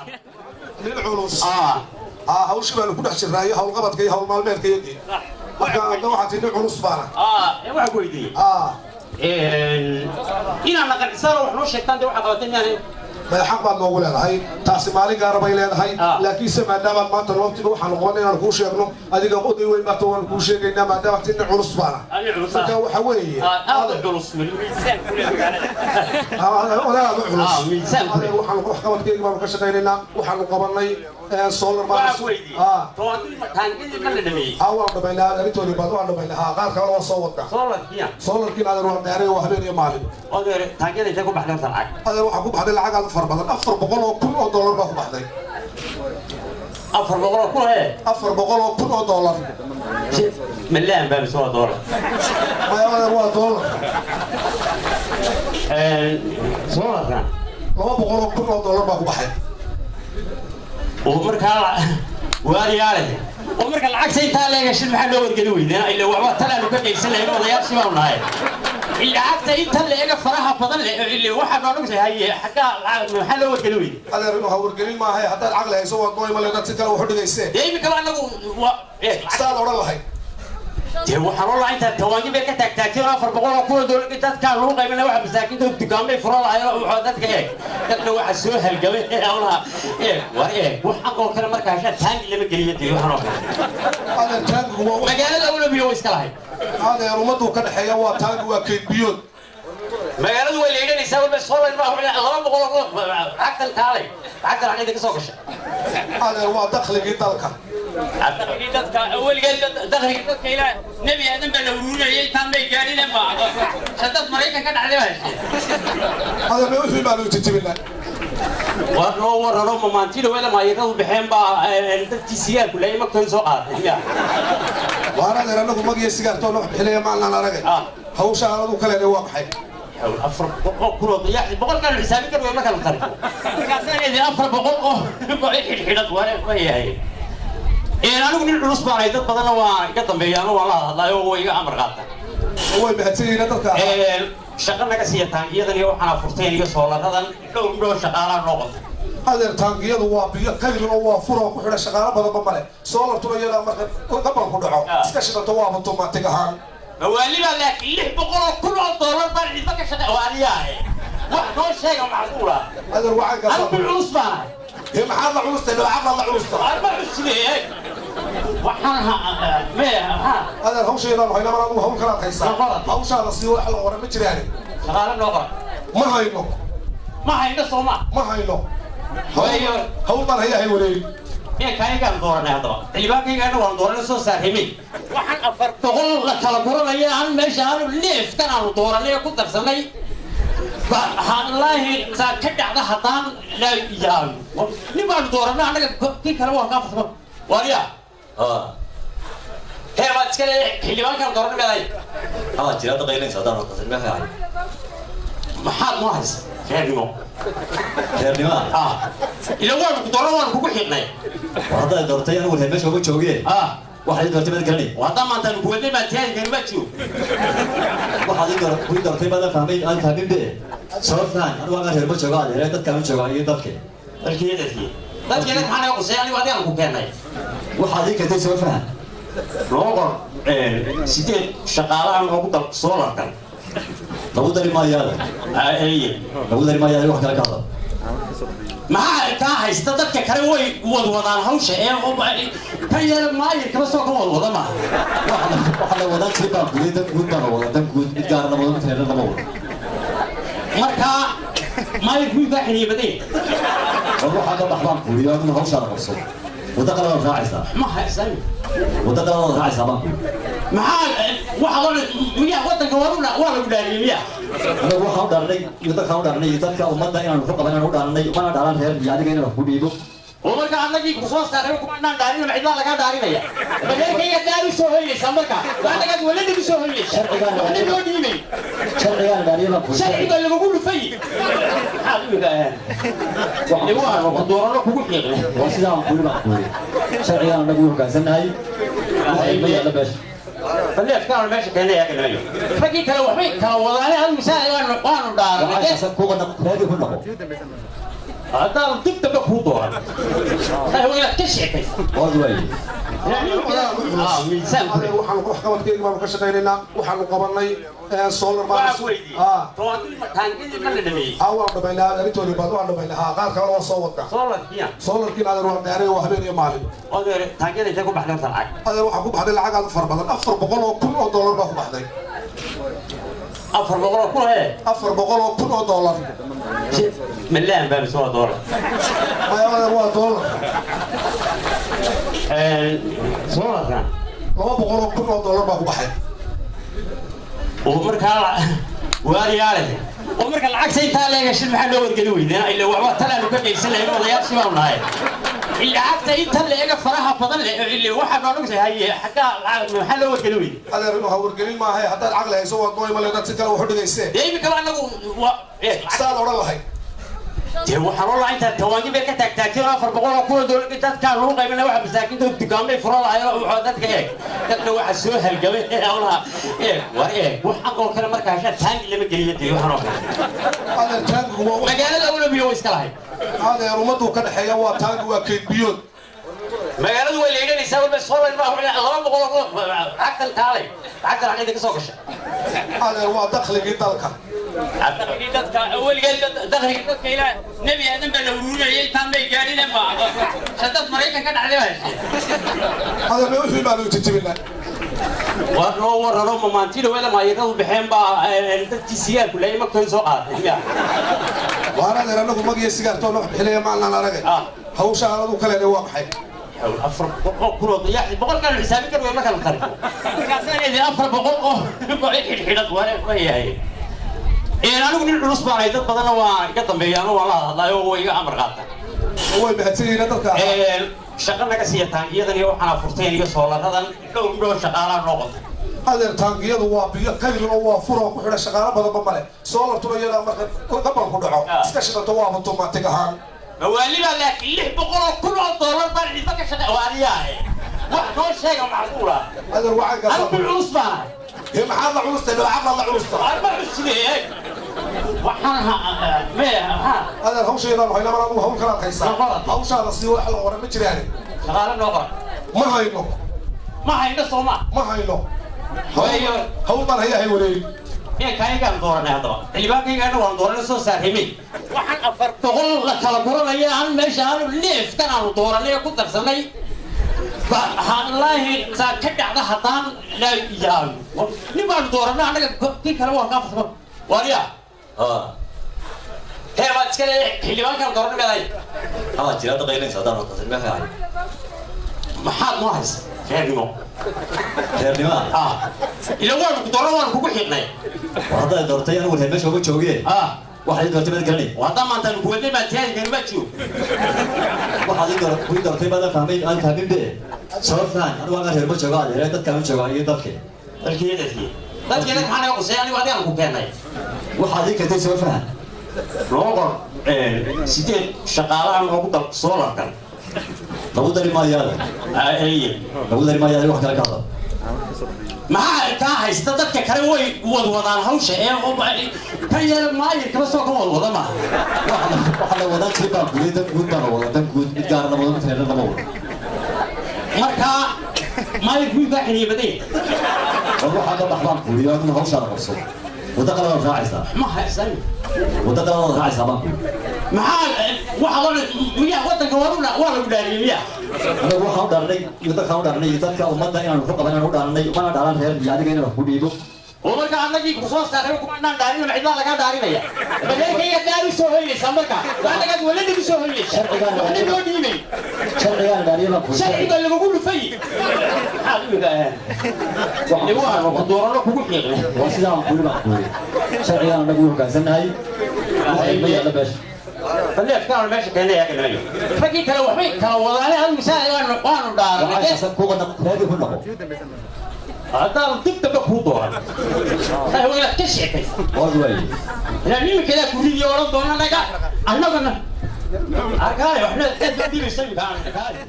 Nin culus. Haa, hawshii baanu ku dhex jirnaa iyo hawlqabadka iyo hawl maalmeedka iyagii. Marka adna waxaa tii nin culus baana. Waxaan ku weydiiyey inaan la qancisano, wax noo sheegtaan dee waxaa qabatay miyaanay? Maya, xaq baad noogu leedahay, taasi maalin gaara bay leedahay, laakiinse maadaamaad maanta noo timi, waxaanu qabanay inaanu kuu sheegno. Adiga oday weyn baata, waanu kuu sheegaynaa maadaama tii nin culus baana. Nin culus. Marka waxa weeye aad u culus weli, miisaan ku leh magaalada. Odayaad u culus. Miisaan ku leh. Waxaanu waxqabadkeygii baanu ka shaqaynaynaa, waxaanu qabanay solar. Waxaan ku weydiiyey, taangidii ma la dhameeyey? Haa, waan dhamaynaa arrintoodii baad, waan dhamaynaa. Haa, qaar kalena waa soo wadnaa. Solarkiya? Solarkiina, adeer, waa daaray, waa habeen iyo maalin. Adeer, taangiyada intee ku baxday horta lacag? Adeer, waxaa ku baxday lacag aad u fara badan, $400,000 baa ku baxday. 400,000 hee? $400,000. Malaan baa mise waa doolar? Maya adeer, waa doolar. Solarkan? $200,000 baa ku baxay. Oo markaa waariyaale, oo marka lacagta intaa leegashin maxaa loo wargeli weydeen? Ila waxba talaanu ka qaybsanayn, odayaashii baanu nahay. Lacagta inta leega faraha badan le ile waxaa noo dhugtay haye, xaggaa lacag maxaa loo wargeli weyde? Adeer, waxa wargelin maaha, haddaad caqli hayso waad noo iman leedaad si kale wax u dhigaysee. Dee imika anagu waa saad odhan lahayd. Dee waxaan oo intaa tawaangi bay ka taagtaagtay oo $400,000 dadkaan lagu qaybinaya, waxa masaakiinta dukaanbay furan lahayd oo dadka eeg, dadna waxa soo halgamay hawlaha eeg, war eeg, wax aqoon kale markaa heshaa taangi lama geliyo dee waxaan oo kale. Adeer, taangigu waa magaalada awlabiyo way iska lahayd. Adeer, ummaduu ka dhexeeya, waa taangi, waa kayd biyood. Magaaladu way leydhanaysaa walba solar baa 200,000. Lacagtan kaalay, lacagtan xaggeeda ka soo gashay? Adeer, waa dakhligii dalka. Dakhligii dadka weligeed, dakhligii dadka ilaa Nebi Aadan baa la ururinayay, intaan may gaadhin ba shadad Maraykan ka dhacday baa heshee. Adeer, ma wixii baanu titibinaa? War noo warraro, mamaantii dhaweeda maayiradu baxeen baa dadkii sigaarku laayay magtooda soo qaadatay miya? Waan adeer, anagu mag iyo sigaartoona wax bixinaya maanaan aragay. Hawsha aan adu ka leenay waa maxay? 400,000 oo qiyaasi boqolkaan xisaabin kar marka la tarifo, markaasaan idin 400 oo xidhxidhan waa yahay. Anigu nin culus baan ahay, dad badanna waa iga dambeeyaano, waan la hadlaayo, way iga amar qaata. Way mahadsan yihiin dadka. Shaqo naga siiya taangiyadan iyo waxaana furteen iyo soolaradan, dhowr dhowr shaqaalaa noo qabta. Adeer, taangiyadu waa biyo kaydun oo waa fur oo ku xidha, shaqaalo badanba male. Soolartuna iyadaa marka gabalku dhaco iska shidanto, waa automaatig ahaan. Mawaalibaa, laakiin $600,000 baan cidba ka shaqe waaliyaa, wax noo sheega macquula. Adeer, waxaan anigu nin culus baan ahay. Ee maxaad la culustay? Lacag la culusta. Ma cusleeyay waxaan me ha. Adeer, hawsheedaan hayna mar, adigu hawl kalaad haysaa, hawshaada sii wax la qora ma jiraan. Shaqaale noo qora. Ma hayno. Ma hayno sooma? Ma hayno, hawl baan hayaa, hay wareegi. Miya kaayagaan dooranay haddaba? Xildhibaankaygaana waan dooranay, soo saarrimay. Waxaan 400 la kala guranaya aan meesha aanu neefkan aanu dooranay oo ku darsanay wallaahi saa ka dhacda haddaan laa yaa nin baanu dooranay annaga, kii kale waa kaa farsamo waariya hee baad iska leeyahay, xildhibaankaan dooranay meeday. Haa, jira hadda qaylinaysa haddaan horta xildhibaan ahay. Maxaad noo haysa reernimo? Reernimo? Ah, ila waanu ku dooran, waanu kugu xidhnay. War haddaad doortay, anigu reer meesha uga joogee. Waxaad ii doortay maad garanay. Haddaan maantaanu kuwadnay baa tiyaadi kari baa jiro. Waxaad ii door doortay maadan fahmay, aan fahmin be, soo fahan. Anigu halkaan reer ma joogo adeere, dadkaan u joogaa iyo dalke. Dalkii, dadkii, dadkii maxaa naga qusay? Anigu adigaan ku keenay. Waxaad ii keentay soo fahan. Noo qor 8 shaqaalaha noogu dal soolarkan. Lagu dari maayo adeer, lagu dari maayo adeer, wax kale ka hadal. Maxaa kaa haysta? Dadka kale way wadwadaan hawsha ee ka yeela maayir kama soo ka wadwada maaha. Waxa la wadaa jir baan guday, dan guud baan la wadaa, dan guud, mid gaara lama wado, mid reerna lama wado. Markaa maayirku wuu kaa xiniye badan yahay. War waxaa ka bax baan kuuriyo, adigu hawshaada qabso, waddo kale waad raacaysaa. Ma haysan. Waddo kale waad raacaysaa baan kuuri. Maxaa waxa loo miyaa waddanka waa lagu dhaariyey miyaa? Anagu waxaan u dhaaranay iyo dadkaan u dhaaranay iyo dadka ummadda inaanu ku qaban inaan u dhaaranay, umana dhaaran reer iyo adiga inaan wax ku dhiibo. Oo marka annagii ku soo saaray kumanaan dhaarin, ma cidlaa lagaa dhaarinaya? Mareerkayga daar u soo hoynaysaa, marka annagaad walada u soo hoynaysa, waxna loo dhiibay. Sharcigaan dhaariye baan kuuri. Sharciga lagugu dhufay maxaad imika waanu doorano kugu xiiqnay. Waa sidaa aan kuuri baan kuuri, sharcigaan anagu u hoggaansannahay, wax ma yaalla meesha. Baleefkaan meesha keenay yaa kalmayo, raggii kale waxbay kala wadaane, adigu saa waanu dhaaranay. Reerkii ku noqo. Haddaan dib dambe kuu dooran. dooran. Waa inaad ka sheekaysaa. Waad waay. Miisaan ku Adeer, waxaanu waxqabadkeegi baanu ka shaqaynaynaa, waxaanu qabanay solar waxaa baan ku weydiiyey Ah. taangidii ma la dhameeyey? Haa, waan dhamaynaa arrintoodii baan waan dhamaynaa. Haa, qaar kalena waa soo wadnaa. Solarkiya? Solarkiina, adeer, waa daaray, waa habeen iyo maalin. Adeer, taangiyada intee ku baxday horta lacag? Adeer, waxaa ku baxday lacag aad u fara badan, $400,000 baa ku baxday. 400,000 hee? $400,000. Malaan baa mise waa doolar? Maya, adeer, waa dollar. Solarkan? $200,000 baa ku baxay. Oo markaa waariyaale, oo marka lacagta intaa leegashin maxaa loo wargeli weydeen? Ila waxba talaanu ka geysan lahayn, odayaashii baanu nahay. Lacagta inta leega faraha badan leh ila waxaa noo dhugtay haye xaggaa lacag maxaa loo wargeli weyde? Adeer, waxa wargelin maaha, haddaad caqli hayso waad noo iman leedaad si kale wax u dhigaysee. Dee imika anagu waa saad odhan lahayd. Dee waxaan oo intaa tawaangi bay ka taagtaagtay oo $400,000 dadkaa lagu qaybinaya, waxa masaakiinta dukaanbay furan lahayd oo waxaa dadka eeg, dadka waxa soo halgamay hawlaha eeg, war eeg, wax aqoon kale markaa heshaa taangi lama geliyo. Dee waxaan oo kale Adeer, taangigu waa magaalada awlabiyo way iska lahayd. Adeer, ummaduu ka dhexeeya, waa taangi, waa kayd biyood. Magaaladu way leydhanaysaa walba solar baa 200,000 lacagtan kaalay, lacagtan xaggeeda ka soo gashay? Adeer, waa dakhligii dalka. Dakhligii dadka weligeed, dakhligii dadka ilaa Nebi Aadan baa la ururinayay, intaan may gaadhin ma shadad Maraykan ka dhacday baa heshay. Adeer, ma wixii baanu tijibinaa? War noo warraro, mamaantii dhaweeda maayiradu baxeen baa dadkii sigaarku laayay magtooda soo qaadatay miya? Waan adeer, anagu mag iyo sigaartoona wax bixinaya maanaan aragay. Ah. Hawsha aan adu ka leenay waa maxay? 400,000 oo qiyaasi boqolkaan xisaabin kar wey marka la tarifo, markaasaan idin 400 oo xidhxidhad waayahay. Anigu nin culus baan ahay, dad badanna waa iga dambeeyaan oo waan la hadlaayo oo way iga amar qaata. Way mahadsan yihiin dadka. Shaqo naga siiya taangiyadan iyo waxaana furteen iyo soolaradan, dhowr dhowr shaqaalaa noo qota. Adeer, taangiyadu waa biyo kaydun oo waa fur oo ku xidha, shaqaalo badanba male. Solartuna iyadaa marka gabalku dhaco Ah. iska shidato, waa automatic ahaan. Mawaalibaa, laakiin $600,000 baan cidba ka shaqe waaliyaa wax noo sheega macquula. Adeer, wacankaas Anigu nin culus baan ahay. Ee, maxaad la culustay? Bilcaqlaad la culusta. Arma cusleeyay waxaan me ha. Adeer, hawsheedaan hayna mar, adugu hawl kalaad haysaa. Noqon. Hawshaada sii wax la qoran ma jiraan. Shaqaale noo qora. Ma hayno. Ma hayno sooma? Ma hayno. Waayo. Hawl baan hayaa, hay wareegi. Ee, kaygaan dooranay haddaba, xildhibaankaygaana waan dooranay, soo saarrimay waxaan 400 la kala guranaya aan meesha aanu neefkan aanu dooranay ee ku darsanay. Wallaahi saa ka dhacda haddaan laa yaa nin baanu dooranay annaga, kii kale waa kaa farsamo waarya. Hee, baad iska leeyahay xildhibaankaan dooranay meeday. Maxaa jira hadda qaylinaysa haddaan horta ilmaha ahay? Maxaad noo haysa reernimo? Reernimo ah? Ah, ila waanu ku dooran, waanu kugu xidhnay. War haddaad doortay, anigu reer meesha uga joogee. Ah. Waxaad ii doortay maad garanay. Haddaan maantaanu kuwadnay baa tiyaadi ma jiro. Waxaad ii ii doortay maadan fahmay, aan fahmin be, soo fahan. Anigu halkan reer ma joogo, adeer, dadkaan ma jooga iyo dalke. Dalkii dadkii dadkii dadka maxaa naga qusay? Anigu adigaan ku keenay. Waxaad ii keentay soo fahan. Noo qor 8 shaqaalaha noogu dal soolarkan. Lagu dari maayo, adeer. Eye. Lagu dari maayo, adeer, wax kale ka hadal. Maxaa kaa haysta? Dadka kale way wadwadaan hawsha ee ka yeela maayirkaba soo ka wadwada maaha. Waxa la wadaa jiri baan guday, dan guud baan la wadaa, dan guud, mid gaara lama wado, mid reerna lama wado. Markaa maayirku wuu kaa xiniye badan yahay. War waxaa ka bax baan kuuliyo, aduna hawshaada qabso, waddo qaladaad raacaysaa. Ma haysan. Waddo qaladaad raacaysaa baan kuuli. Maxaa waxa loo miyaa wadanka waa lagu dhaariyey miyaa? Anagu waxaan u dhaaranay iyo dadkaan u dhaaranay iyo dadka ummadda inaanu ku qaban inaan u dhaaranay, umana dhaaran reer iyo adiga inaan wax ku dhiibo. Oo marka annagii ku soo saaray kumanaan dhaarin, cidlaa lagaa dhaarinaya, madeerkayga daar u soo hoynaysaa, marka annagaad walada u soo hoynaysa. Sharcigaan waxna noo dhiibay. Sharcigaan dhaariye baan kuuli. Sharciga lagugu dhufay maxaad imika waanu doorano kugu xiiqnay. Waa sidaa aan kuuli baan kuuli, sharcigaan anagu u hoggaansannahay, wax ma yaalla meesha. Baleefkaan meesha keenay yaa keenayo, raggii kale waxbay kala wadaane, adigu saa waanu dhaaranay. Waxaa kuga reerkii ku noqo. Haddaan dib dambe kuu dooran waa inaad ka sheekaysa. Waad waay. Ilaa nimankeedaa ku ridi odhan doona naga annagana arkaale waxna aad baa dhibaysa imika aan arkaale.